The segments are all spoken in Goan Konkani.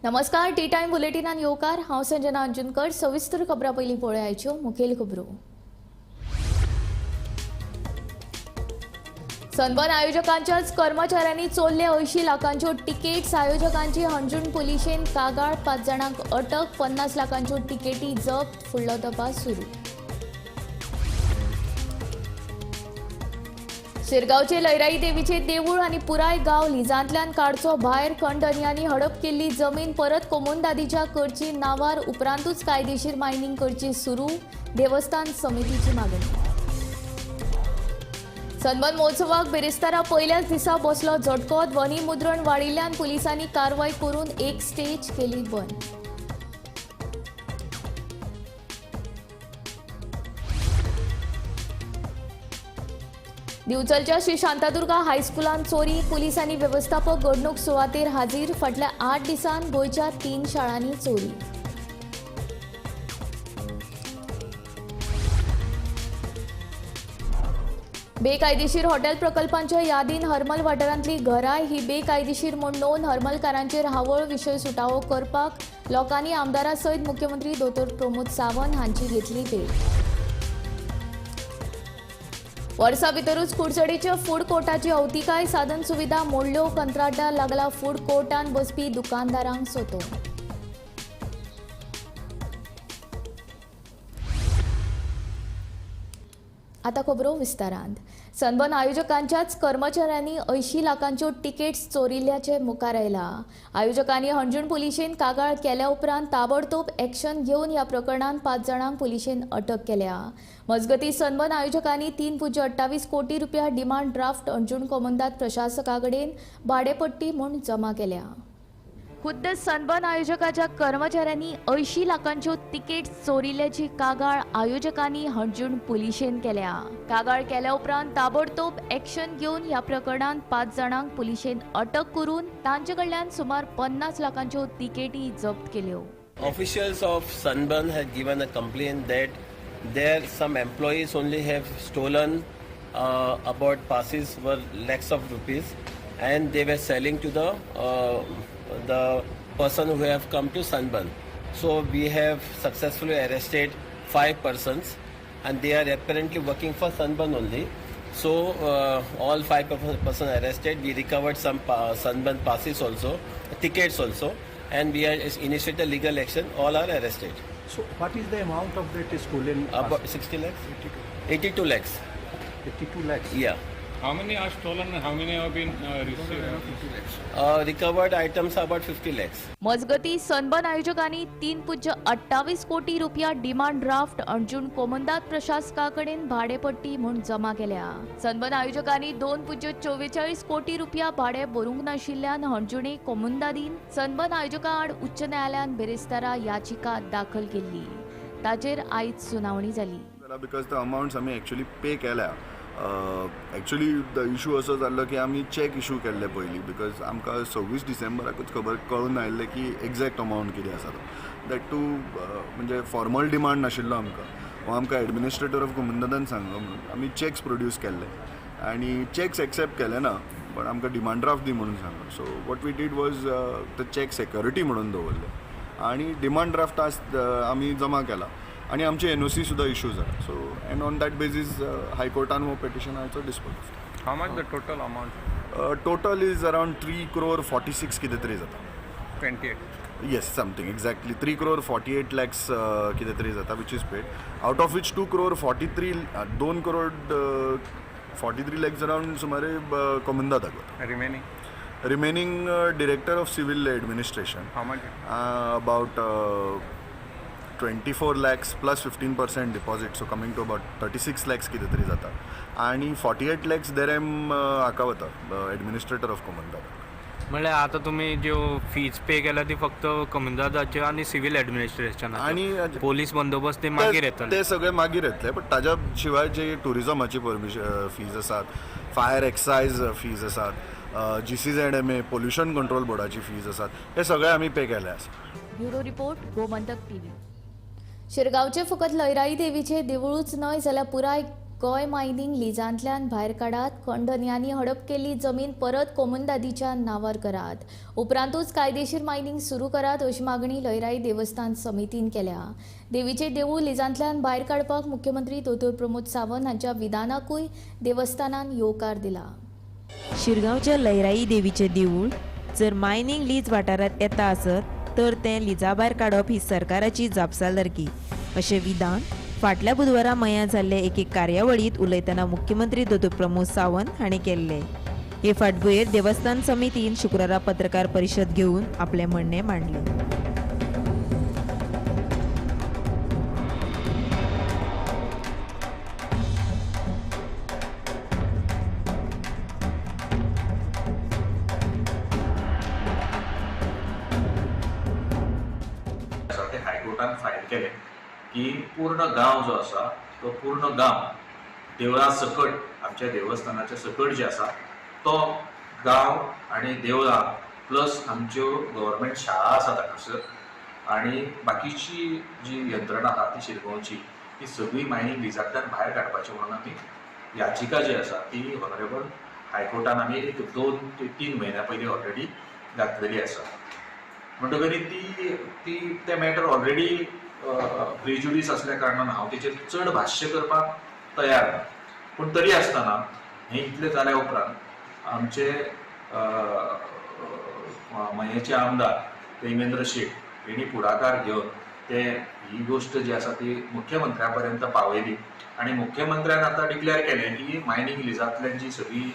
नमस्कार, टी टायम बुलेटिनान येवकार. हांव संजना अंजुनकर. सविस्तर खबरां पयलीं पळोवयाच्यो मुखेल खबरो. सनबर्न आयोजकांच्याच कर्मचाऱ्यांनी चोरले 80 लाखांच्यो तिकेट्स. आयोजकांची हणजूण पुलिशेन कागाळ. 5 जाणांक अटक. 50 लाखांच्यो तिकेटी जप्त. फुडलो तपास सुरू. शिरगांवचे लयराई देवीचे देवूळ आनी पुराय गांव लिजांतल्यान काडचो भायर. खंडणयांनी हडप केल्ली जमीन परत कोमुनदादीच्या करची नावार. उपरांतूच कायदेशीर मायनिंग करची सुरू. देवस्थान समितीची मागणी. सनबर्न महोत्सवाक बिरेस्तारा पयल्याच दिसा बसलो झटको. ध्वनी मुद्रण वाडिल्ल्यान पुलिसांनी कारवाय करून एक स्टेज केली बंद. दिवचलच्या श्री शांतादुर्गा हायस्कुलांत चोरी. पुलिसांनी वेवस्थापक घडणूक सुवातेर हाजीर. फाटल्या 8 दिसांत गोंयच्या 3 शाळांनी चोरी. बेकायदेशीर हॉटेल प्रकल्पांच्या यादीन हरमल वाठारांतली घरां ही बेकायदेशीर म्हूण नोंद. हरमलकारांचेर हावळ. विशय सुटावो करपाक लोकांनी आमदारा सयत मुख्यमंत्री दोतोर प्रमोद सावंत हांची घेतली भेट. वर्सा भितरूच कुडचडेच्या फूड कोर्टाची अवतिकाय. साधन सुविधा मोडल्यो. कंत्राटदार लागला फूड कोर्टान बसपी दुकानदारांक सोतो. आता खबरो विस्तारांत. सनबर्न आयोजकांच्याच कर्मचाऱ्यांनी 80 लाखांच्यो तिकेट्स चोरिल्ल्याचें मुखार आयलां. आयोजकांनी हणजूण पुलिशेन कागाळ केल्या उपरांत ताबडतोब एक्शन घेवन ह्या प्रकरणांत 5 जाणांक पुलिशेन अटक केल्या. मजगतीं सनबर्न आयोजकांनी 3.28 कोटी रुपया डिमांड ड्राफ्ट हणजूण कोमुनिदाद प्रशासका कडेन भाडेपट्टी म्हूण जमा केल्या. खुद्द सनबर्न आयोजकाच्या कर्मचाऱ्यांनी 80 लाखांच्यो तिकेट्स चोरिल्ल्याची कागाळ आयोजकांनी हणजूण पुलिशेन केल्या. कागाळ केल्या उपरांत ताबडतोब एक्शन घेवन ह्या प्रकरणांत 5 जाणांक पुलिशेन अटक करून तांचे कडल्यान सुमार 50 लाखांच्यो तिकेटी जप्त केल्यो. Officials of Sunburn had given a complaint that there some employees only have stolen about passes worth lakhs of rupees, and they were selling to the person who have come to Sunburn. So we have successfully arrested 5 persons, and they are apparently working for Sunburn only. So all 5 persons arrested. We recovered some Sunburn passes also, tickets also, and we are initiated legal action. All are arrested. So what is the amount of that stolen? About 60 lakhs? 82 lakhs. 82 lakhs. Yeah. How many are stolen and how many have been received? Recovered items are about 50 lakhs. मजगती सनबर्न आयोजकांनी 3.28 कोटी रुपया डिमांड ड्राफ्ट हणजूण कोमुनिदाद प्रशासका कडेन भाडेपट्टी म्हूण जमा केल्या. सनबर्न आयोजकांनी 2.44 कोटी रुपया भाडें भरूंक नाशिल्ल्यान हणजुणे कोमुनिदादीन सनबर्न आयोजकां आड उच्च न्यायालयान बिरेस्तारा याचिका दाखल केल्ली. ताचेर आयज सुनावणी जाली. Because the amounts आमी एक्चुअली पे केल्या. एक्चुअली the issue असो जाल्लो की आमी चॅक इशू केल्ले पयलीं, because आमकां 26 डिसेंबराकूच खबर कळून आयिल्लें की एग्जॅक्ट अमावंट कितें आसा तो. That to म्हणजे फॉर्मल डिमांड नाशिल्लो आमकां, हो आमकां एडमिनिस्ट्रेटर ऑफ कोमुनिदादान सांगलो म्हणून आमी चॅक्स प्रोड्यूस केल्ले आनी चॅक्स एक्सेप्ट केले ना, पण आमकां डिमांड ड्राफ्ट दी म्हणून सांगलो. So what we did was the cheque security म्हणून दवरले आनी डिमांड ड्राफ्ट आज आमी जमा केला आनी आमची एनओसी सुद्दां इशू जाला. So and on that basis हायकोर्टान हो पेटिशनाचो dispose. How much the total amount? Total is around 3 crore 46 कितें तरी जाता. 28. Yes, something exactly 3 crore 48 lakhs कितें तरी जाता, which is paid, out of which 2 crore 43, 2 crore 43 lakhs around सुमारे कोमुनिदादाक वता. Remaining? Remaining director of civil administration. How much? About 24 lakhs plus 15% deposit, so coming to about 36 lakhs कितें तरी जाता आनी 48 लॅक्स देरेम हाका वता, एडमिनिस्ट्रेटर ऑफ कोमुनिदाद. म्हणल्यार आतां तुमी ज्यो फीज पे केल्या ती फक्त कोमुनिदादाच्यो आनी सिवील एडमिनिस्ट्रेशनाच्यो आनी पोलीस बंदोबस्त ते मागीर येतले. ते सगळे मागीर येतले, बट ताज्या शिवाय जे टुरिजमाची परमिशन फीज आसात, फायर एक्सायज फीज आसात, GCZMA pollution control बोर्डाची फीज आसात, हे सगळे आमी पे केले आसा. Bureau report, Gomantak TV. शिरगांवचे फकत लयराई देवीचे देवूळच न्हय जाल्यार पुराय गोंय मायनिंग लिजांतल्यान भायर काडात, खंडन्यांनी हडप केल्ली जमीन परत कोमुनिदादीच्या नांवार करात, उपरांतूच कायदेशीर मायनिंग सुरू करात अशी मागणी लयराई देवस्थान समितीन केल्या. देवीचे देवूळ लिजांतल्यान भायर काडपाक मुख्यमंत्री दोतोर प्रमोद सावंत हांच्या विधानाकूय देवस्थानान येवकार दिला. शिरगांवच्या लयराई देवीचे देवूळ जर मायनिंग लीज वाठारांत येता आसत तर तें लिजा भायर काडप ही सरकाराची जापसालदारकी अशें विधान फाटल्या बुधवारा मयां जाल्ले एके कार्यावळींत उलयतना मुख्यमंत्री दोतोर प्रमोद सावंत हांणी केल्लें. हे फाटभुंयेर देवस्थान समितीन शुक्रारा पत्रकार परिशद घेवन आपलें म्हणणें मांडलें. हायकोर्टान फायल केलें की पूर्ण गांव जो आसा तो पूर्ण गांव देवळा सकट आमच्या देवस्थानाच्या सकट जे आसा तो गांव आनी देवळां प्लस आमच्यो गव्हर्मेंट शाळा आसात हांगासर आनी बाकीची जी यंत्रणा आहा ती शिरगांवची ती सगळी मायनिंग लिजांतल्यान भायर काडपाची म्हणून आमी याचिका जी आसा ती ऑनरेबल हायकोर्टान आमी एक 2 ते 3 म्हयन्या पयलीं ऑलरेडी घातलेली आसा. म्हणटकच ती ती तें मॅटर ऑलरेडी प्रिज्युडीस असल्या कारणान हांव तेचेर चड भाश्य करपाक तयार ना. पूण तरी आसतना हें इतलें जाल्या उपरांत आमचे मयेचे आमदार प्रेमेंद्र शेट हेणी फुडाकार घेवन ते ही गोश्ट जी आसा ती मुख्यमंत्र्या पर्यंत पावयली आनी मुख्यमंत्र्यान आतां डिक्लेअर केलें की मायनिंग लिजांतल्यान जी सगळी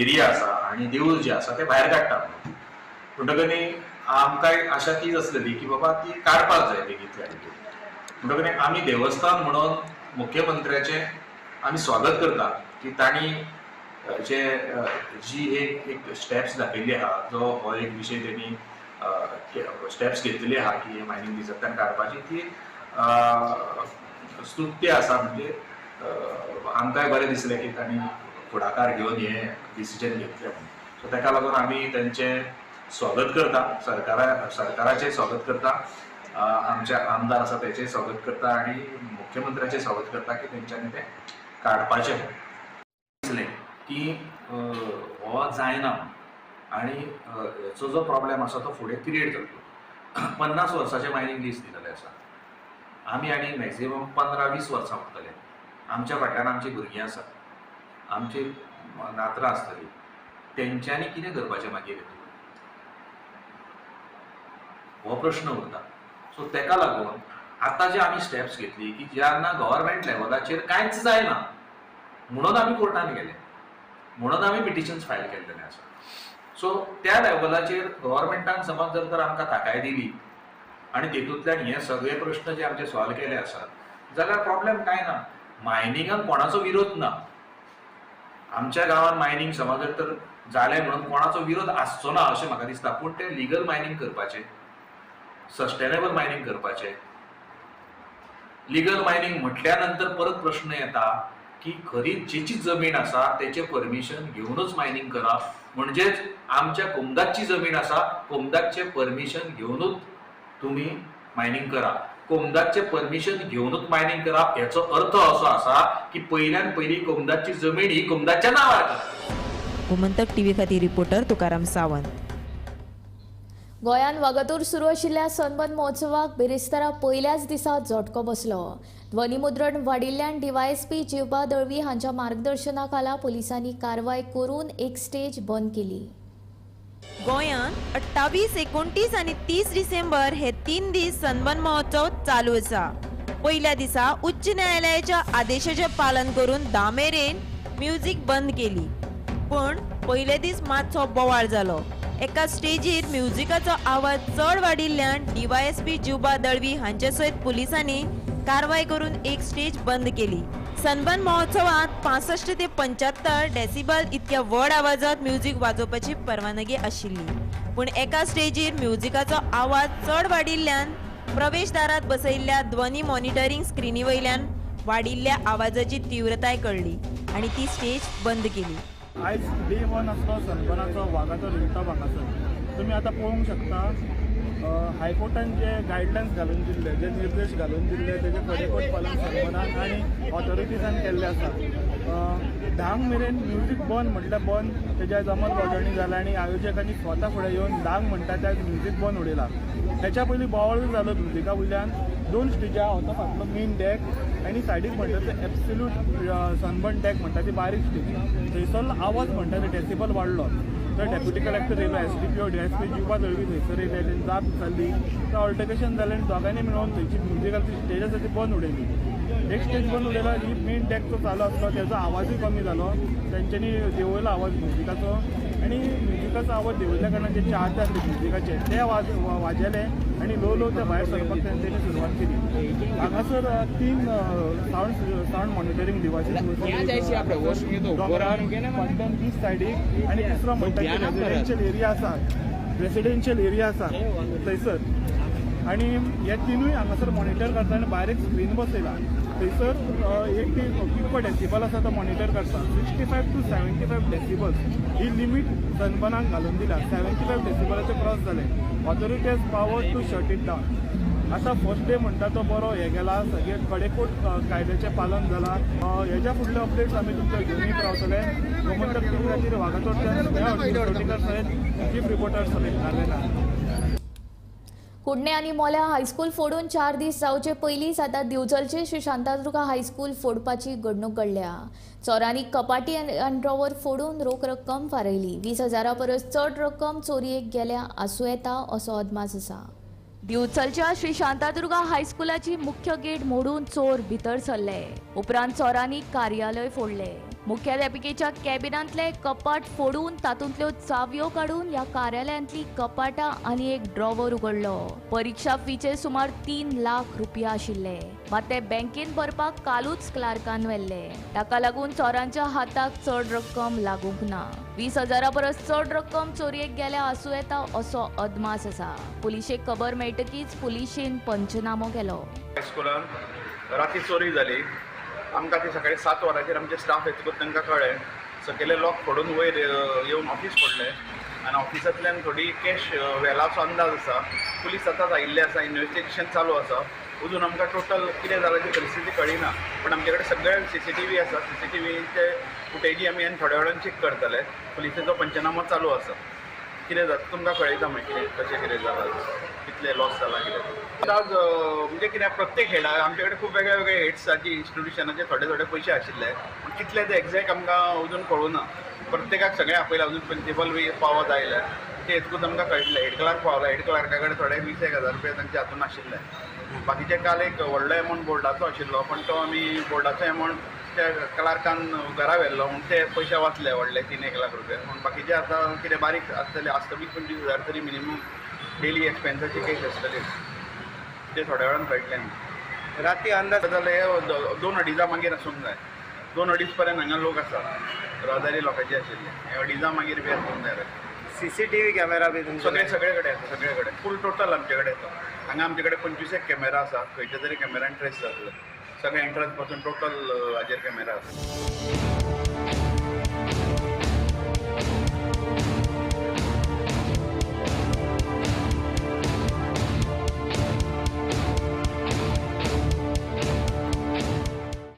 एरिया आसा आनी देवूळ जें आसा तें भायर काडटा म्हणून. म्हणटकच आमकां आशा तीच आसलेली की बाबा ती काडपाक जाय बेगींतल्या बेगीन. म्हणटकच आमी देवस्थान म्हणून मुख्यमंत्र्याचें आमी स्वागत करता की तांणी जे जी एक स्टेप्स दाखयल्ली आहा, जो हो एक विशय तेणी स्टेप्स घेतलेली आहा की मायनिंग लिजांतल्यान काडपाची ती स्तुत्य आसा. म्हणजे आमकांय बरें दिसलें की तांणी फुडाकार घेवन हें डिसिजन घेतलें म्हणून. सो ताका लागून आमी तेंचें स्वागत करता, सरकाराचें स्वागत करता, आमचे आमदार आसा तेचें स्वागत करता आनी मुख्यमंत्र्याचें स्वागत करता की तेंच्यांनी तें काडपाचें दिसलें की हो जायना आनी हेचो जो प्रॉब्लेम आसा तो फुडें क्रिएट जातलो. 50 वर्साचें मायनिंग लीज दिलेलें आसा आमी आनी मॅक्सिमम 15-20 वर्सां उरतले. आमच्या फाटल्यान आमचीं भुरगीं आसात, आमची नातरां आसतलीं, तेंच्यांनी कितें करपाचें मागीर हो प्रश्न उरता. सो तेका लागून आतां जे आमी स्टेप्स घेतली की जेन्ना गव्हर्मेंट लेवलाचेर कांयच जायना म्हणून आमी कोर्टान गेले, म्हणून आमी पिटिशन्स फायल केल्लेले आसा. सो त्या लेवलाचेर गव्हर्मेंटान समज जर तर आमकां थाकाय दिली आनी तेतूंतल्यान हे सगळे प्रश्न जे आमचे सॉल्व केले आसात जाल्यार प्रॉब्लेम कांय ना. मायनिंगाक कोणाचो विरोध ना, आमच्या गांवांत मायनिंग समज जर तर जालें म्हणून कोणाचो विरोध आसचो ना अशें म्हाका दिसता. पूण तें लिगल मायनिंग करपाचें, सस्टेनेबल मायनिंग करपाचें. लिगल मायनिंग म्हटल्या नंतर परत प्रश्न येता की खरी जेची जमीन आसा तेचें परमिशन घेवनूच मायनिंग करप, म्हणजेच आमच्या कोमदाची जमीन आसा कोमदाचें परमिशन घेवनूच तुमी मायनिंग करा. कोमदाचें परमिशन घेवनूच मायनिंग करप हेचो अर्थ असो आसा की पयल्यान पयली कोमदाची जमीन ही कोमदाच्या नांवार करा. गोमंतक टीव्ही खातीर रिपोर्टर तुकाराम सावंत. गोंयांत वागातोर सुरू आशिल्ल्या सनबर्न महोत्सवाक बिरेस्तारा पयल्याच दिसा झटको बसलो. ध्वनीमुद्रण वाडिल्ल्यान डीवायएसपी जिवबा दळवी हांच्या मार्गदर्शना खाला पुलिसांनी कारवाय करून एक स्टेज बंद केली. गोंयांत 28, 29 आनी 30 डिसेंबर हे 3 दीस सनबर्न महोत्सव चालू आसा. पयल्या दिसा उच्च न्यायालयाच्या आदेशाचें पालन करून 10 मेरेन म्युजीक बंद केली, पूण पयले दीस मातसो बोवाळ जालो. एका स्टेजीर म्युजिकाचो आवाज चड वाडिल्ल्यान डीवायएसपी जिवबा दळवी हांचे सयत पुलिसांनी कारवाय करून एक स्टेज बंद केली. सनबर्न महोत्सवांत 65 ते 75 डेसिबल इतक्या व्हड आवाजात म्युजीक वाजोवपाची परवानगी आशिल्ली, पूण एका स्टेजीर म्युजिकाचो आवाज चड वाडिल्ल्यान प्रवेशदारात बसयिल्ल्या ध्वनी मॉनिटरींग स्क्रिनी वयल्यान वाडिल्ल्या आवाजाची तीव्रताय कळ्ळी आनी ती स्टेज बंद केली. आयज डे 1 आसलो सनबर्नाचो वागातोर हिलटॉप हांगासर. तुमी आतां पळोवंक शकता हायकोर्टान जे गायडलायन्स घालून दिल्ले, जे निर्देश घालून दिल्ले तेजे कडेकोट पालन सनबर्नान आनी ऑथॉरिटीजान केल्ले आसा. 10 मेरेन म्युजीक बंद म्हटल्यार बंद. तेज्या आयज अंमलबजावणी जाला आनी आयोजकांनी स्वता फुडें येवन 10 म्हणटा त्या म्युजीक बंद उडयला. तेच्या पयलीं बोवाळूय जालो म्युजिका वयल्यान. 2 स्टेजी होतो, फाटलो मेन डॅक आनी सायडीक म्हणटा ते एब्सोल्यूट सनबर्न डॅक म्हणटा ती बारीक स्टेज. थंयसर आवाज म्हणटा ते डेसिबल वाडलो. तर डेप्युटी कलेक्टर येयलो, SDPO DSP Jiva Dalvi थंयसर येयले, तेंची जाप विचारली. तर ऑल्टरकेशन जालें आनी दोगांयनी मेळून थंयची म्युजिकाची स्टेज आसा ती बंद उडयली. एक स्टेज बंद उडयला, ही मेन डॅक जो चालू आसलो तेजो आवाजूय कमी जालो. तेंच्यांनी देंवयलो आवाज म्युजिकाचो आनी म्युजिकाचो आवाज देंवयल्या कारणान जे चाहते आसले म्युजिकाचे ते वाजेले आनी ल्हव ल्हव ते भायर सरपाक तेंच्यांनी सुरवात केली. हांगासर 3 सावंड मॉनिटरींग डिवायसीस फाटल्यान 20 सायडीक आनी तिसरो म्हणटा रेसिडेन्शियल एरिया आसा, रेसिडेन्शियल एरिया आसा थंयसर. आनी हे 3 हांगासर मॉनिटर करता आनी भायर एक स्क्रीन बसयला. थंयसर एक कितको डेसिबल आसा तो मॉनिटर करता. 65 to 75 decibels he limit सनबर्नाक घालून दिला. 75 डेसिबलाचे क्रॉस जाले, authority has power to shut it down. आतां फर्स्ट डे म्हणटा तो बरो हे गेला, सगळे कडेकोट कायद्याचें पालन जाला. हेज्या फुडले अपडेट्स आमी तुमकां घेवन येत रावतले. गोमंतक टीव्ही खातीर वागातोरच्यान सयत चीफ रिपोर्टर समीत नार्वेकार. कुडणे आनी मोल्या हायस्कूल फोडून 4 दीस जावचे पयलींच आतां दिवचलचे श्री शांतादुर्गा हायस्कूल फोडपाची घडणूक घडल्या. चोरांनी कपाटी आनी ड्रॉवर फोडून रोख रक्कम फारयली. 20,000 परस चड रक्कम चोरयेक गेल्या आसूं येता असो अदमास आसा. दिवचलच्या श्री शांतादुर्गा हायस्कुलाची मुख्य गेट मोडून चोर भितर सरले. उपरांत चोरांनी कार्यालय फोडले. मुख्याध्यापिकेच्या कॅबिनांतले कपाट फोडून तातूंतल्यो चावयो काडून ह्या कार्यालयांतली कपाटां आनी एक ड्रॉवर उगडलो. परिक्षा फीचे सुमार 3 लाख रुपया आशिल्ले, मात ते बँकेन भरपाक कालूच क्लार्कान व्हेल्ले. ताका लागून चोरांच्या हाताक चड रक्कम लागूंक ना. 20,000 परस चड रक्कम चोरयेक गेल्या आसूं येता असो अदमास आसा. पुलिशेक खबर मेळटकीच पुलिशेन पंचनामो केलो. हायस्कुलान राती चोरी जाली. आमकां ती सकाळी 7 वरांचेर आमचे स्टाफ येतकूच तांकां कळ्ळें. सकयले लॉक फोडून वयर येवन ऑफिस फोडलें आनी ऑफिसांतल्यान थोडी कॅश व्हेलाचो अंदाज आसा. पुलीस आतांच आयिल्ले आसा, इन्वेस्टिगेशन चालू आसा. अजून आमकां टोटल कितें जालां ती परिस्थिती कळिना, पूण आमचे कडेन सगळे CCTV आसा. CCTVचे फुटेजी आमी आनी थोड्या वेळान चॅक करतले. पुलिसेचो पंचनामो चालू आसा. कितें जाता तुमकां कळयता मागीर कितें कशें कितें जालां, कितले लॉस जाला कितें. अंदाज म्हणजे कितें प्रत्येक हेडा आमचे कडेन खूब वेगळे वेगळे हेड्स आसा, इन्स्टिट्युशनाचे थोडे थोडे पयशे आशिल्ले, पूण कितले ते एग्जॅक्ट आमकां अजून कळूं ना. प्रत्येकाक सगळें आपयला, अजून प्रिंसिपल बी पावत आयले ते येतकूच आमकां कळटलें. हेड क्लार्क पावला, हेड क्लार्का कडेन थोडे 20,000 रुपया तांच्या हातून आशिल्ले. बाकीचे काल एक व्हडलो एमावंट बोर्डाचो आशिल्लो, पण तो आमी बोर्डाचो एमावंट त्या क्लार्कान घरा व्हेल्लो म्हूण ते पयशे वाचले व्हडले 3-1 लाख रुपया. पूण बाकीचे आतां कितें बारीक आसतले आसता 20-25,000 तरी मिनिमम डेली एक्सपेन्साची कॅश आसतली, ते थोड्या वेळान कळटलें. राती अंदाज जाले 2-2.5 मागीर आसूंक जाय. 2-2.5 पर्यंत हांगा लोक आसा, रहदारी लोकांची आशिल्ली. 2.5 मागीर बी आसूंक जाय. CCTV camera बी सगळे सगळे कडेन आसा, सगळे कडेन फूल टोटल आमचे कडेन आसा. हांगा आमचे कडेन 25 कॅमेरा आसा, खंयच्या तरी कॅमेरान ट्रेस जातले. सगळे एंट्रन्स पासून टोटल हाजेर कॅमेरा आसा.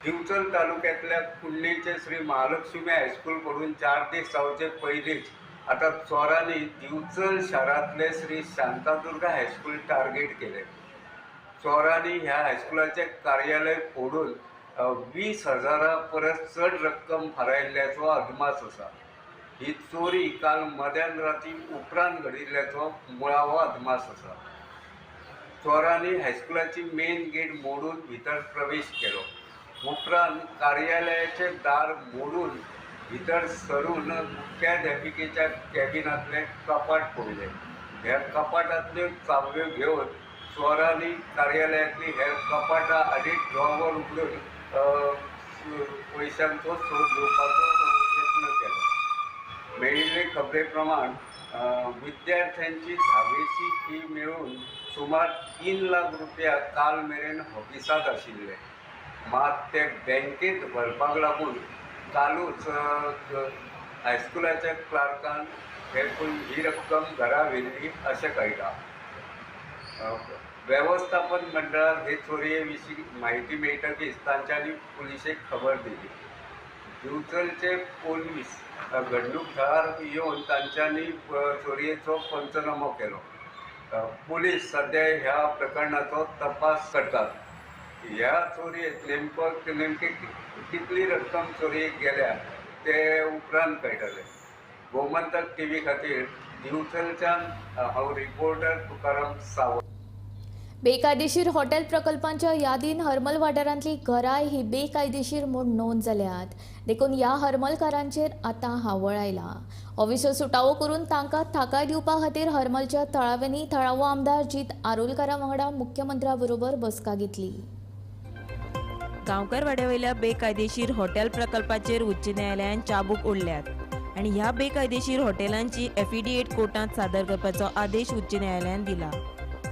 दिवचल तालुक्यातल्या कुडणेचे श्री महालक्ष्मी हायस्कूल कडून 4 दीस जावचे पयलींच आता चोरांनी दिवचल शारांतले श्री शांतादुर्गा हायस्कूल टार्गेट केले. चोरांनी ह्या हायस्कुलाचे कार्यालय फोडून 20,000 परस चड रक्कम फारायिल्ल्याचो अदमास आसा. ही चोरी काल मध्यान राती उपरांत घडिल्ल्याचो मुळावो अदमास आसा. चोरांनी हायस्कुलाची मेन गेट मोडून भितर प्रवेश केलो. उपरांत कार्यालयाचे दार मोडून भितर सरून मुख्याध्यापिकेच्या कॅबिनांतलें कपाट फोडलें. ह्या कपाटांतल्यो चावयो घेवन चोरांनी कार्यालयांतली हेर कपाटां आनी ड्रॉवर उगडून पयशांचो सोद घेवपाचो यत्न केलो. मेळिल्ले खबरे प्रमाण विद्यार्थ्यांची धावेची फी मेळून सुमार 3 लाख रुपया काल मेरेन ऑफिसांत आशिल्ले, मात ते बँकेत भरपाक लागून कालूच हायस्कुलाच्या क्लार्कान हे ही रक्कम घरा व्हेल्ली अशें कळटा. वेवस्थापन मंडळाक हे चोरये विशीं म्हायती मेळटकीच तांच्यांनी पुलिशेक खबर दिली. दिवचलचे पोलीस घडणूक थळार येवन तांच्यांनी चोरयेचो पंचनामो केलो. पोलीस सध्या ह्या प्रकरणाचो तपास करतात. ह्या चोरयेत नेमके कितली रक्कम चोरयेक गेल्या ते उपरांत कळटलें. गोमंतक टीव्ही खातीर दिवचलच्यान हांव रिपोर्टर तुकाराम सावंत. बेकायदेशीर हॉटेल प्रकल्पांच्या यादीन हरमल वाठारांतली घरां ही बेकायदेशीर म्हूण नोंद जाल्यात, देखून ह्या हरमलकारांचेर आतां हावळ आयला. हो विशय सुटावो करून तांकां थाकाय दिवपा खातीर हरमलच्या थळाव्यांनी थळावो आमदार जीत आरोलकारा वांगडा मुख्यमंत्र्या बरोबर बसका घेतली. गांवकारवाड्यावयल्या बेकायदेशीर हॉटेल प्रकल्पाचेर उच्च न्यायालयान चाबूक ओडल्यात आनी ह्या बेकायदेशीर हॉटेलांची एफिडेविट कोर्टांत सादर करपाचो आदेश उच्च न्यायालयान दिला.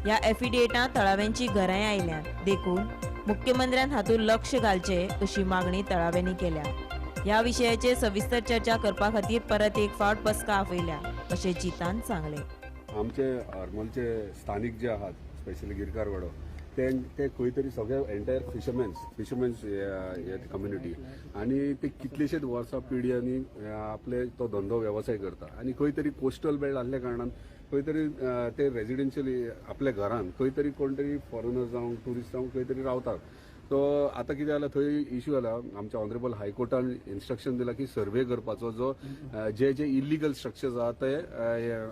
ह्या एफिडेविटांत थळाव्यांची घरांय आयल्यांत, देखून मुख्यमंत्र्यान हातूंत लक्ष घालचें अशी मागणी थळाव्यांनी केल्या. ह्या विशयाचेर सविस्तर चर्चा करपा खातीर परत एक फावट बसका आपयल्या अशें जितान सांगलें. आमचे हरमलचे स्थानीक जे आहात, स्पेशली गिरकारवाडो, ते खंय तरी सगळे एंटायर फिशरमॅन्स हे कम्युनिटी आनी ते कितलेशेच वर्सां पिढयांनी आपले तो धंदो वेवसाय करता आनी खंय तरी कोस्टल बेल्ट आसल्या कारणान खंय तरी ते रेजिडेन्शियल आपल्या घरान खंय तरी कोण तरी फॉरेनर जावं ट्युरिस्ट जावं खंय तरी रावतात. सो आतां कितें जालां, थंय इश्यू जाला, आमच्या ऑनरेबल हायकोर्टान इन्स्ट्रक्शन दिलां की सर्वे करपाचो, जो जे जे इलिगल स्ट्रक्चर्स आहा ते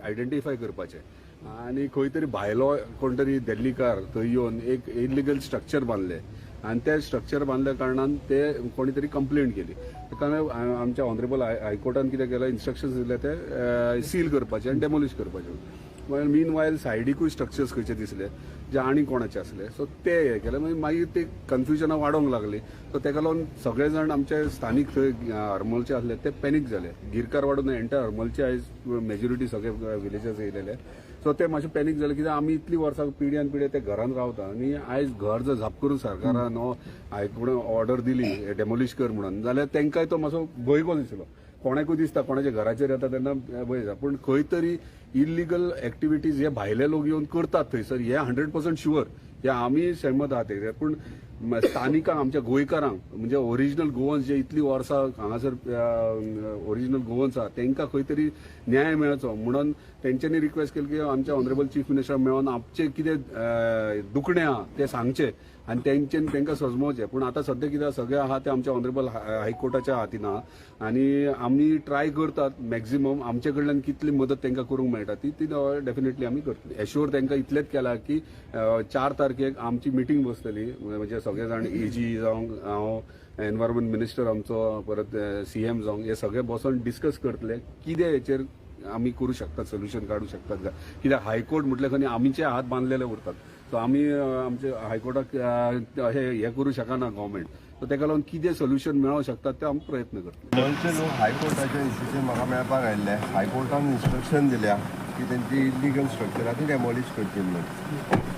आयडेंटिफाय करपाचे आनी खंय तरी भायलो कोण तरी दिल्लीकार थंय येवन एक इलिगल स्ट्रक्चर बांदलें आनी ते स्ट्रक्चर बांदल्या कारणान ते कोणी तरी कंप्लेंट केली. कारण आमच्या ऑनरेबल हायकोर्टान कितें केलें, इन्स्ट्रक्शन्स दिले ते सील करपाचे आनी डेमोलिश करपाचे. मीन वायल सायडीकूय स्ट्रक्चर्स खंयचे दिसले जे आनी कोणाचे आसले, सो ते हे केले. मागीर ते कन्फ्युजनां वाडोवंक लागली. सो तेका लागून सगळे जाण आमचे स्थानीक थंय हरमलचे आसले ते पॅनीक जाले. गिरकार वाडून एंटायर हरमलचे आयज मेजॉरिटी सगळे विलेजर्स येयलेले. सो ते मातशे पॅनीक जाले कित्याक आमी इतली वर्सां पिढ्यान पिढ्या ते घरान रावता आनी आयज घर जर झाप करून सरकारान हायकोर्टान ऑर्डर दिली डेमोलिश कर म्हणून, जाल्यार तेंकांय तो मातसो भंय कसो दिसलो. कोणाकूय दिसता कोणाच्या घराचेर येता तेन्ना भंय दिसता, पूण खंय तरी इलिगल एक्टिविटीज हे भायले लोक येवन करतात थंयसर, हे 100% शुअर, हे आमी सहमत आहात ते. पूण स्थानिकांक, आमच्या गोंयकारांक, म्हणजे ओरिजिनल गोवन्स जे इतली वर्सां हांगासर ओरिजिनल गोवन्स आहा तेंकां खंय तरी न्याय मेळचो म्हणून तेंच्यांनी रिक्वेस्ट केली की आमच्या ऑनरेबल चीफ मिनिस्टर मेळोन आमचें कितें दुखणें आहा तें सांगचें आनी तेंच्यानी तेंकां सजमोवचें. पूण आतां सद्या कितें सगळें आहा तें आमच्या ऑनरेबल हायकोर्टाच्या हातीन आहा आनी आमी ट्राय करतात मॅक्झिमम आमचे कडल्यान कितली मदत तेंकां करूंक मेळटा ती डेफिनेटली आमी करतली. एश्योर तेंकां इतलेंच केलां की 4 तारखेक आमची मिटींग बसतली, म्हणजे सगळे जाण एजी जावं, हांव एनवायरमेंट मिनिस्टर आमचो, परत सीएम जावं, हे सगळे बसोन डिस्कस करतले कितें हेचेर आमी करूं शकतात, सोल्युशन काडूं शकतात काय. कित्याक हायकोर्ट म्हटल्यार खंय आमचे हात बांदलेले उरतात, सो आमी आमचे हायकोर्टाक हे करूं शकना गव्हर्मेंट, सो तेका लागून कितें सोल्युशन मेळोवंक शकतात ते आमी प्रयत्न करतले. गोंयचे लोक हायकोर्टाच्या इश्यूचेर म्हाका मेळपाक आयिल्ले. हायकोर्टान इन्स्ट्रक्शन दिल्या की तेंची इलिगल स्ट्रक्चर आहा ती डेमोलिश करची म्हणून.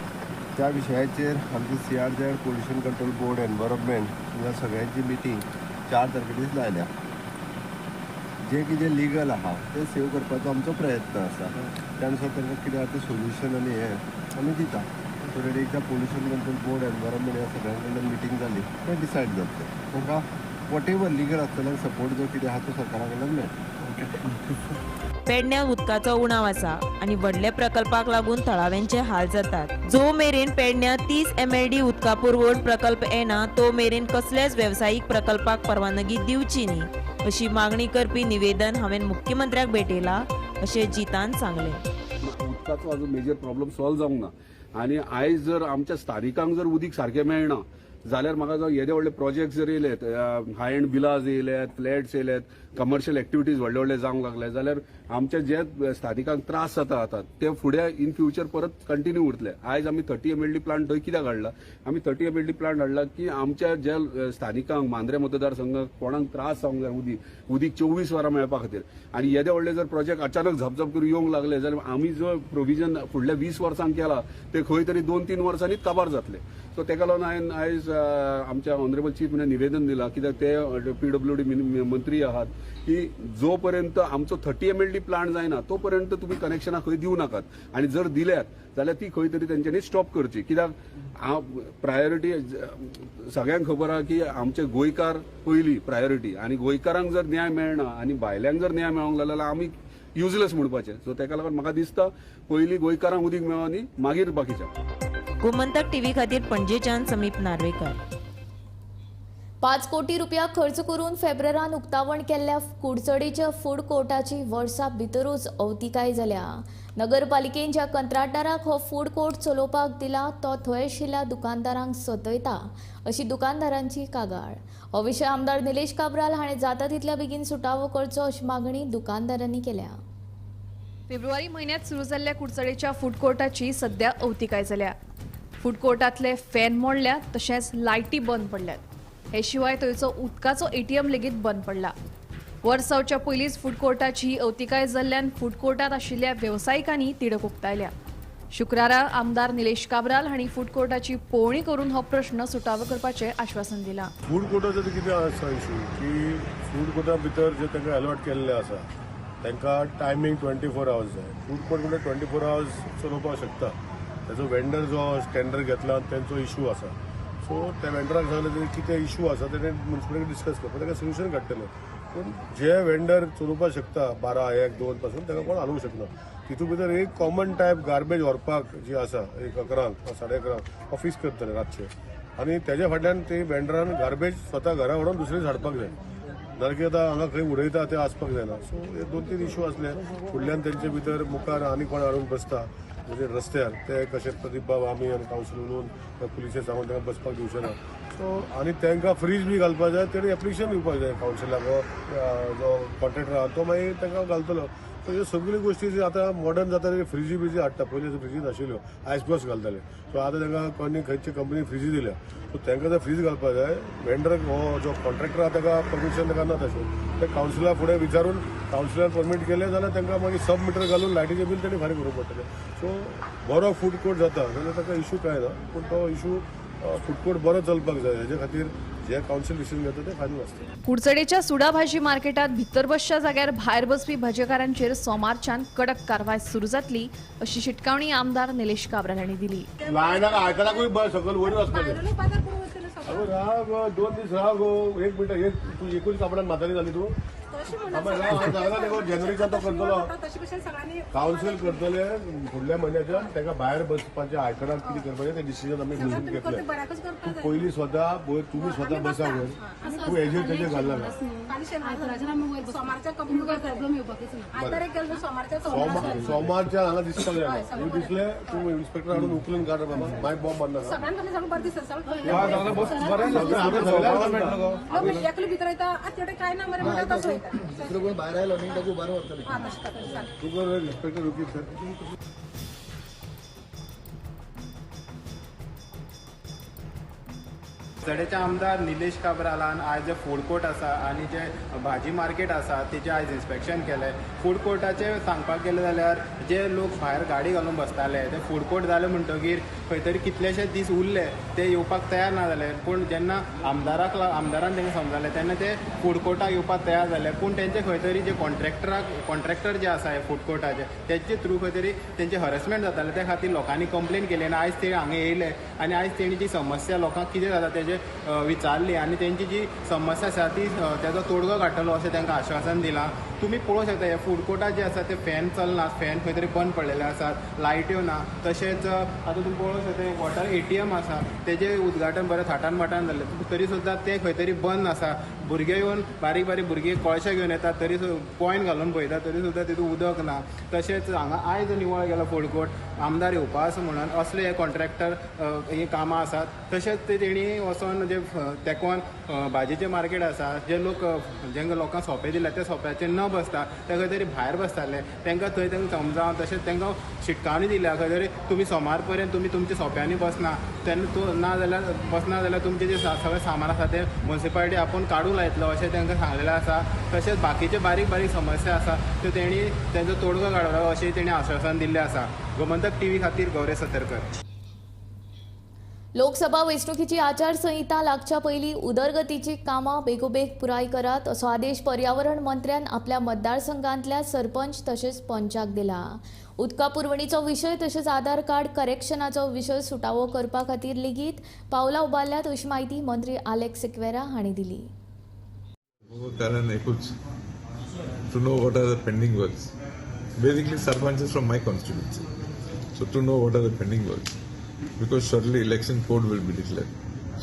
त्या विशयाचेर आमची CRZ, pollution control board, environment ह्या सगळ्यांची मिटींग 4 तारखे दीस लायल्या. जे कितें लिगल आहा तें सेव करपाचो आमचो प्रयत्न आसा. त्या नुसार तांकां कितें आहा तें सोल्युशन आनी हें आमी दिता. सो that एकदां पोल्युशन कंट्रोल बोर्ड, एनवायरमेंट ह्या सगळ्यां कडल्यान मिटींग जाली तें डिसायड जातलें. तांकां what ever legal आसतल्यान सपोर्ट जो कितें आहा तो सरकारा कडल्यान मेळटा. पेडण्यां उदकाचो उणाव आसा आनी व्हडल्या प्रकल्पाक लागून थळाव्यांचे हाल जातात. जो मेरेन पेडण्यां 30 MLD उदका पुरवण प्रकल्प येना तो मेरेन कसल्याच वेवसायीक प्रकल्पाक परवानगी दिवची न्ही अशी मागणी करपी निवेदन हांवें मुख्यमंत्र्याक भेटयला अशें जितान सांगलें. उदकाचो अजून मेजर प्रॉब्लम सॉल्व जावंक ना आनी आयज जर आमच्या स्थानिकांक जर उदीक सारकें मेळना जाल्यार म्हाका जावं येदे व्हडले प्रोजेक्ट जर येयलेत, हाय एंड विलाज येयल्यात, फ्लॅट्स येयल्यात, कमर्शियल एक्टिविटीज व्हडले व्हडले जावंक लागले जाल्यार आमच्या जे स्थानिकांक त्रास जाता आतां ते फुडें इन फ्युचर परत कंटिन्यू उरतले. आयज आमी 30 MLD plant थंय कित्याक हाडला, आमी 30 MLD plant हाडला की आमच्या ज्या स्थानिकांक मांद्रे मतदारसंघाक कोणाक त्रास जावंक जाय उदीक 24 वरां मेळपा खातीर. आनी येदे व्हडले जर प्रोजेक्ट अचानक झपझप करून येवंक लागले जाल्यार आमी जो प्रोविजन फुडल्या 20 वर्सांक केला ते खंय तरी 2-3 वर्सांनीच काबार जातले. सो तेका लागून हांवें आयज आमच्या ऑनरेबल चीफ मिनिस्टर निवेदन दिलां, कित्याक ते PWD मंत्री आहात, की जो पर्यंत आमचो 30 MLD plant जायना तो पर्यंत तुमी कनेक्शनां खंय दिवं नाकात, आनी जर दिल्यात जाल्यार ती खंय तरी तेंच्यांनी स्टॉप करची. कित्याक प्रायोरिटी सगळ्यांक खबर आहा की आमचे गोंयकार पयली प्रायोरिटी, आनी गोंयकारांक जर न्याय मेळना आनी भायल्यांक जर न्याय मेळोंक लागलो जाल्यार आमी युजलेस म्हणपाचें. सो तेका लागून म्हाका दिसता पयलीं गोंयकारांक उदीक मेळो आनी मागीर बाकीच्या. गोमंतक टीव्ही खातीर पणजेच्यान समीप नार्वेकर. 5 कोटी रुपया खर्च करून फेब्रेरान उक्तावण केल्ल्या कुडचडेच्या फूड कोर्टाची वर्सा भितरूच अवतिकाय जाल्या. नगरपालिकेन ज्या कंत्राटदाराक हो फूड कोर्ट चलोवपाक दिला तो थंय आशिल्ल्या दुकानदारांक सतयता अशी दुकानदारांची कागाळ. हो विशय आमदार निलेश काब्राल हाणें जाता तितल्या बेगीन सुटावो करचो अशी मागणी दुकानदारांनी केल्या. फेब्रुवारी म्हयन्यांत सुरू जाल्ल्या कुडचडेच्या फूड कोर्टाची सध्या अवतिकाय जाल्या. फूड कोर्टांतले फॅन मोडल्यात, तशेंच लायटी बंद पडल्यात. हे शिवाय थंयचो उदकाचो ATM लेगीत बंद पडला. वर्स जावच्या पयलींच फूड कोर्टाची ही अवतिकाय जाल्ल्यान फूड कोर्टांत आशिल्ल्या वेवसायिकांनी तिडक उक्तायल्या. शुक्रारा आमदार निलेश काब्राल हांणी फूड कोर्टाची पळोवणी करून हो प्रश्न सुटावो करपाचें आश्वासन दिलां. फूड कोर्टाचो कितें आसा इशू की फूड कोर्टा भितर जे तांकां अलॉट केल्ले आसा तांकां टायमींग 24 आवर्स जाय. फूड कोर्ट म्हणजे 24 आवर्स चलोवपाक शकता. ताचो वेंडर जो टेंडर घेतला तेंचो इशू आसा. सो त्या वेंडराक सांगलें तेणी कितें इशू आसा तेणें म्युनिसिपालिटी डिस्कस करपाक ताका सोल्युशन काडटलें. पूण जे वेंडर चलोवपाक शकता 12, 1, 2 पासून ताका कोण हालोवंक शकना. तितून भितर एक कॉमन टायप गार्बेज व्हरपाक जी आसा एक 11 11:30 ऑफीस करतले रातचे, आनी तेज्या फाटल्यान ते वेंडरान गार्बेज स्वता घरा व्हरोन दुसरे हाडपाक जाय, नाजाल्यार कितें आतां हांगा खंय उडयता ते आसपाक जायना. सो हे 2-3 इशू आसले. फुडल्यान तेंचे भितर मुखार आनी कोण हाडून बसता म्हणजे रस्त्यार ते कशें प्रदीप बाब आमी आनी कावन्सील उलोवन पुलिसे सांगून तांकां बसपाक दिवचे ना. सो आनी तांकां फ्रीज बी घालपाक जाय, तेणी एप्लिकेशन दिवपाक जाय कावन्सिलाक, जो कॉन्ट्रॅक्टर आहा तो मागीर तांकां घालतलो. सो ह्यो सगळ्यो गोश्टी जे आतां मॉडर्न जाता ते फ्रिजी बिजी हाडटा. पयलीं फ्रिजी नाशिल्ल्यो, आयस ब्लॉक्स घालताले. सो आतां तांकां कोणी खंयची कंपनी फ्रिजी दिल्या, सो तांकां जर फ्रीज घालपाक जाय वेंडर हो जो कॉन्ट्रॅक्टर आहा ताका परमिशन ताका ना तशें ते कावन्सिला फुडें विचारून कावन्सिलान परमीट केलें जाल्यार तांकां मागीर सब मिटर घालून लायटीचें बील ताणी फारीक करूंक पडटलें. सो बरो फूड कोर्ट जाता जाल्यार ताका इशू कांय ना, पूण तो इशू फूड कोर्ट बरो चलपाक जाय हेजे खातीर जे कावन्सिल डिसिजन घेता ते फायनल आसता. कुडचडेच्या सुडा भाजी मार्केटात भितर बसच्या जाग्यार भायर बसपी भाजेकारांचेर सोमारच्यान कडक कारवाय सुरू जातली अशी शिटकावणी आमदार निलेश काब्राल हांणी दिली. आयताराकूय सकयल वयर वचपाचें. राव गो, 2 दीस राव गो, एक मिनट, एक तूं एकूच कापडान म्हातारी जाली तूं. जानेवारीच्यान तो करतलो, कावन्सिल करतले फुडल्या म्हयन्याच्यान ताका भायर बसपाचें आयकणाक कितें करपाचें तें डिसिजन आमी बसून घेतलें. तूं पयलीं स्वता तुमी स्वता बसा वयर, तूं हेजेर तेजेर घालना. सोमारच्या हांगा दिसपाक जायना, तूं दिसलें तूं इन्स्पेक्टर हाडून उखलून काड बाबा, मागीर बॉम्ब मारना. भायर आयलो न्ही ताका उबार व्हरतले. तुका इन्स्पेक्टर रुकी सर. कुडचडेचे आमदार निलेश काब्रालान आयज जे फूड कोर्ट आसा आनी जे भाजी मार्केट आसा तेजें आयज इन्स्पेक्शन केलें. फूड कोर्टाचें सांगपाक गेलें जाल्यार जे लोक भायर गाडी घालून बसताले ते फूड कोर्ट जाले म्हणटगीर खंय तरी कितलेशे दीस उरले ते येवपाक तयार ना जाले. पूण जेन्ना आमदारान तांकां समजालें तेन्ना ते फूड कोर्टाक येवपाक तयार जाले. पूण तेंचे खंय तरी जे कॉन्ट्रॅक्टर जे आसा हे फूड कोर्टाचे तेंचे थ्रू खंय तरी तेंचे हरेसमेंट जातालें. त्या खातीर लोकांनी कंप्लेन केली आनी आयज ते हांगा येयले आनी आयज तेणी जी समस्या लोकांक कितें जाता तेजे विचारली आनी तेंची जी समस्या आसा ती तेजो तोडगो काडटलो अशें तांकां आश्वासन दिलां. तुमी पळोवंक शकता हे फूड कोर्टात जे आसा ते फॅन चलना, फॅन खंय तरी बंद पडलेले आसात, लायट्यो ना. तशेंच आतां तुमी पळोवंक शकता वॉटर ATM आसा तेजें उद्घाटन बरें थाटान माटान जालें तरी सुद्दां तें खंय तरी बंद आसा. भुरगे येवन बारीक बारीक भुरगे कोळशे घेवन येतात तरी कॉयन घालून पळयता तरी सुद्दां तितून उदक ना. तशेंच हांगा आयज निवळ गेलो फूड कोर्ट आमदार येवपा आसा म्हणून असले हे कॉन्ट्रॅक्टर ही कामां आसात. तशेंच ते तेणी वचोन जे तेकोन भाजयेचें मार्केट आसा जे लोक जेंका लोकांक सोंपे दिल्या त्या सोंप्याचेर न बसता ते खंय तरी भायर बसताले तांकां थंय तांकां समजावन तशेंच तांकां शिटकावणी दिल्या खंय तरी तुमी सोमार पर्यंत तुमी तुमच्या सोंप्यांनी बसना तेन्ना तूं ना जाल्यार बसना जाल्यार तुमचें जें सगळें सामान आसा तें म्युनिसिपालिटी आपूण काडूंक लायतलो अशें तांकां सांगलेलें आसा. तशेंच बाकीचे बारीक बारीक समस्या आसा त्यो तेणी तेंचो तोडगो काडलो अशें तेणी आश्वासन दिल्लें आसा. गोमंतक टीव्ही खातीर गौरेश सतरकर. लोकसभा वेंचणुकीची आचारसंहिता लागच्या पयलीं उदरगतीची कामां बेगोबेग पुराय करात असो आदेश पर्यावरण मंत्र्यान आपल्या मतदारसंघांतल्या सरपंच तशेंच पंचाक दिला. उदका पुरवणीचो विशय तशेंच आधार कार्ड करेक्शनाचो विशय सुटावो करपा खातीर लेगीत पावलां उबारल्यात अशी म्हायती मंत्री आलेक्स सिक्वेरा हांणी दिली. कारण एकूच, to know what are the pending works. Basically sarpanches from my constituency, so to know what are the pending works, because shortly election code will be declared.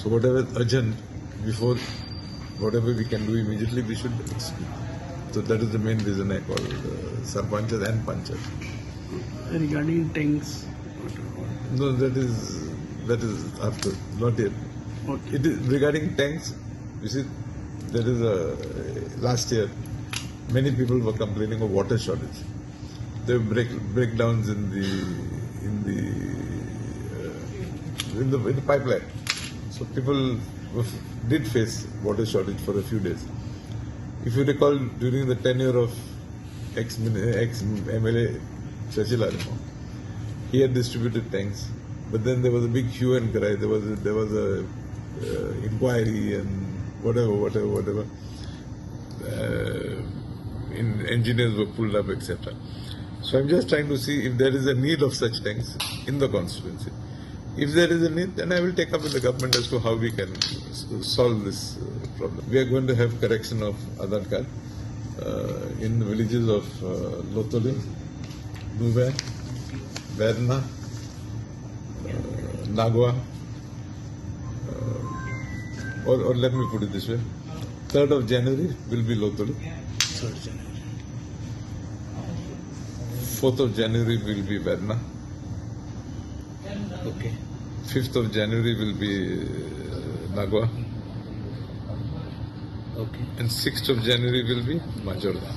So whatever is urgent, before whatever we can do immediately, we should execute. So that is the main reason I called sarpanches and panchas. Regarding tanks? No, that is after, not yet. Okay. It is regarding tanks. You see, there is a last year many people were complaining of water shortage. There were breakdowns in the pipeline. So people did face water shortage for a few days. If you recall, during the tenure of ex-MLA Churchill Alemao, he had distributed tanks, but then there was a big hue and cry. There was a inquiry and whatever. Engineers were pulled up, etc. So I'm just trying to see if there is a need of such tanks in the constituency. If there is a need, then I will take up with the government as to how we can solve this problem. We are going to have correction of Aadhaar card in the villages of Loutolim, Nuvem, Verna, Nagua, or let me put it this way, 3rd of January will be Loutolim. 3rd January. 4th of January will be Verna. Okay. 5th of January will be Nagua. Okay. And 6th of January will be Majorda.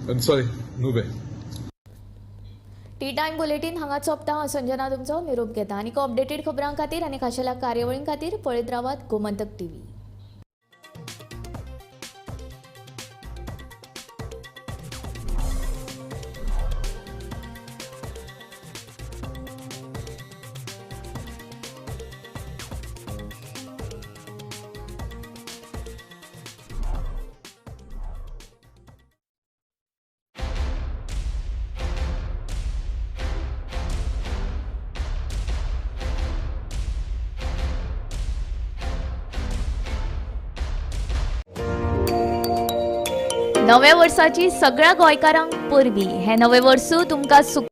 I'm sorry, Nube. Tea time bulletin हांगा सोंपता. हांव संजना तुमचो निरोप घेता. आनी अपडेटेड खबरां खातीर आनी खाशेल्या कार्यावळीं खातीर पळयत रावात गोमंतक टीव्ही. नव्या वर्साची सगळ्या गोंयकारांक परबी. हे नवे वर्सू तुमकां सुख